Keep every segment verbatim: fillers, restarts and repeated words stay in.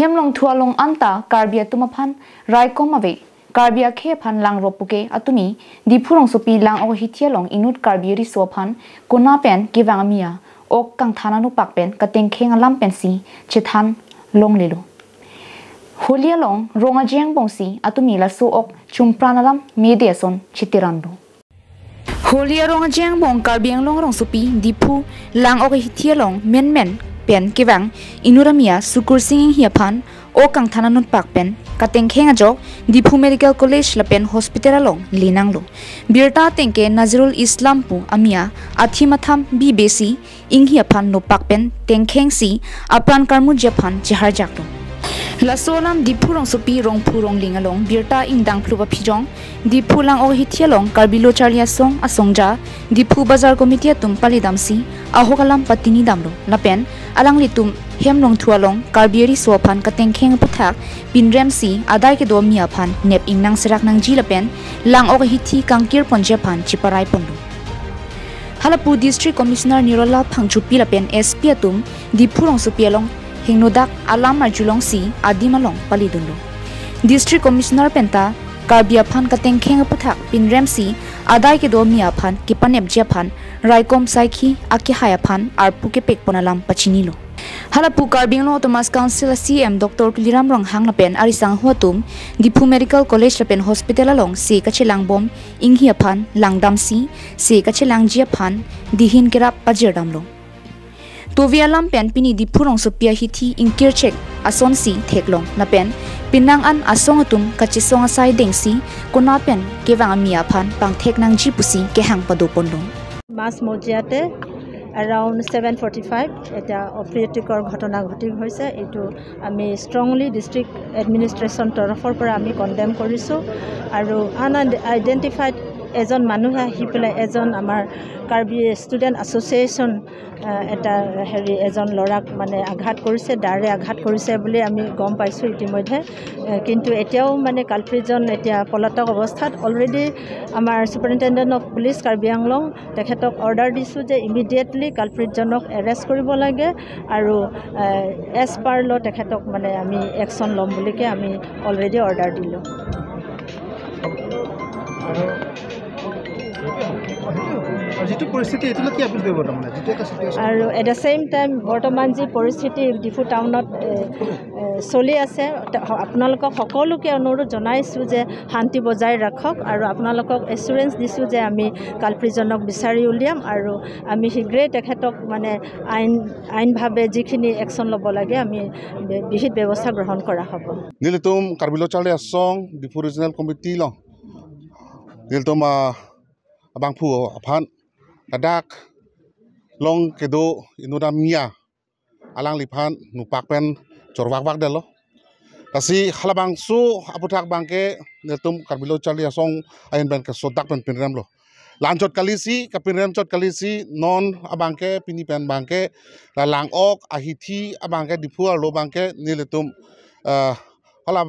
Hemlongthu along anta Karbi atum aphan raikom ave. Karbi akhei aphan langrop puke atumi Diphu rongsopi Langok ahithi along inut Karbi riso aphan kona pen kevang amia ok kangthan anupak pen katengkheng alam pensi chethan longlelo. Holi along rong ajeng bongsi atumi laso ok chumpran alam mede ason chitiran do. Holi arong ajeng bong Karbi Anglong rongsopi Diphu Langok ahithi along menmen pen kevang inut amia Sukur Sing Inghi aphan ok kangthan anupak pen katengkheng ajok Diphu Medical College lapen hospital along lenanglo. Birta ateng ke Nazirul Islam pu amia athim atham bi besi Inghi aphan nopak pen tengkhengsi apran karmuji aphan cheharjaklo. Laso alam Diphu rongsopi Rongphu Rongling along birta ingdang phlu aphijong Diphu Langok ahithi along Karbi Lo Charli Asong asongja Diphu Bazar Committee atum palidamsi ahok alam patinidamlo. Lapen alanglitum hemlongthu along Karbi riso aphan katengkheng aputhak pinremsi adai kedo amia aphan nep ingnang serak nangji lapen Langok ahithi kangkir ponji aphan chiparai ponlo. Halapu District Commissioner Nirola Phangchopi lapen S P atum Diphu rongsopi along hingnodak alam arjulongsi adim along palidunlo. District Commissioner penta Karbi aphan katengkheng aputhak pinremsi adai kedo amia aphan kepanepji aphan raikom saikhi akehai aphan arpu kepek pon alam pachinilo. Halapu Karbi Anglong Autonomous Council a C M Doctor Tuliram Ronghang lapen arisangho atum Diphu Medical College lapen hospital along se kachelangbom Inghi aphan langdamsi se kachelangji aphan dihin kerap pajirdamlo. Tovi alam pen pini Diphu rongsopi ahithi ingkirchek asonsi theklong lapen penang an asong atum kachesong asai dengsi kona pen kevang amia aphan pangthek nangji pusi kehang padoponlo. মাছ মজিয়াতে around seven forty five এতিয়া অপ্ৰীতিকৰ ঘটনা ঘটি হৈছে। এইটো আমি strongly district administration তৰফৰ পৰা আমি কণ্ডেম কৰিছোঁ। আৰু আন আইডেণ্টিফাইড এজন মানুহে আহি পেলাই এজন আমাৰ কাৰ্বি ষ্টুডেণ্ট এছ'চিয়েশ্যন, আহ, এটা হেৰি এজন ল'ৰাক মানে আঘাত কৰিছে, দাৰে আঘাত কৰিছে বুলি আমি গম পাইছোঁ ইতিমধ্যে। আহ, কিন্তু এতিয়াও মানে কালপ্ৰিটজন এতিয়া পলাতক অৱস্থাত। অলৰেডি আমাৰ চুপাৰিনটেণ্ডেণ্ট অফ পুলিচ কাৰ্বি আংলং তেখেতক অৰ্ডাৰ দিছোঁ যে ইমিডিয়েটলি কালপ্ৰিটজনক এৰেষ্ট কৰিব লাগে আৰু, আহ, এজ পাৰ ল তেখেতক মানে আমি একশ্যন ল'ম বুলিকে আমি অলৰেডি অৰ্ডাৰ দিলোঁ। আৰু যিটো পৰিস্থিতি, এইটোলৈ কি আপিল কৰিব তাৰমানে, যিটো এটা চিটুৱেশ্যন? আৰু এট দ্য ছেইম টাইম বৰ্তমান যি পৰিস্থিতি ডিফু টাউনত, এ, এ, চলি আছে, ত-, আপোনালোকক সকলোকে অনুৰোধ জনাইছোঁ যে শান্তি বজাই ৰাখক আৰু আপোনালোকক এচুৰেঞ্চ দিছোঁ যে আমি কালপ্ৰিটজনক বিচাৰি উলিয়াম আৰু আমি শীঘ্ৰেই তেখেতক মানে আইন আইনভাৱে যিখিনি একশ্যন ল'ব লাগে আমি বে- বিহিত ব্যৱস্থা গ্ৰহণ কৰা হ'ব। Nelitum Karbi Lo Charli Asong Diphu Regional Committee along nelitum, ah, abangphu aphan ladak long kedo inut amia alangliphan nopak pen chorvakvakdetlo. Lasi halabangso aputhak abangke nelitum Karbi Lo Charli Asong ahin pen kesodak pen pinremlo. La-anchot kalisi, kapinremchot kalisi, non abangke, pini pen abangke, la Langok ahithi abangke, Diphu arlo abangke nelitum, eh, hala,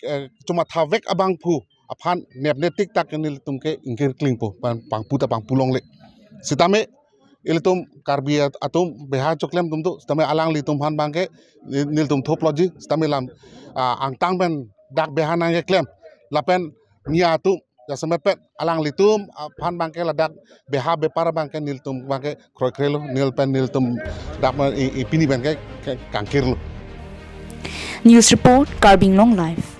eh, chomathavek abangphu aphan nepne tiktak nelitum ke ingkir klingpo, pang- pangpu ta pangpu longle. Sitame ilitum Karbi at- atum beha choklem atum tu, sitame alanglitum aphan abangke nel- nelitum thoploji, sitame lam, ah, angtang pen dak beha nangkeklem lapen mia atum jasemet pen alanglitum aphan abangke ladak beha bepar abangke nelitum abangke kroikrelo, nel pen nelitum dak ma i- i pini pen ke ke- kangkirlo. News report, Karbi Anglong Live.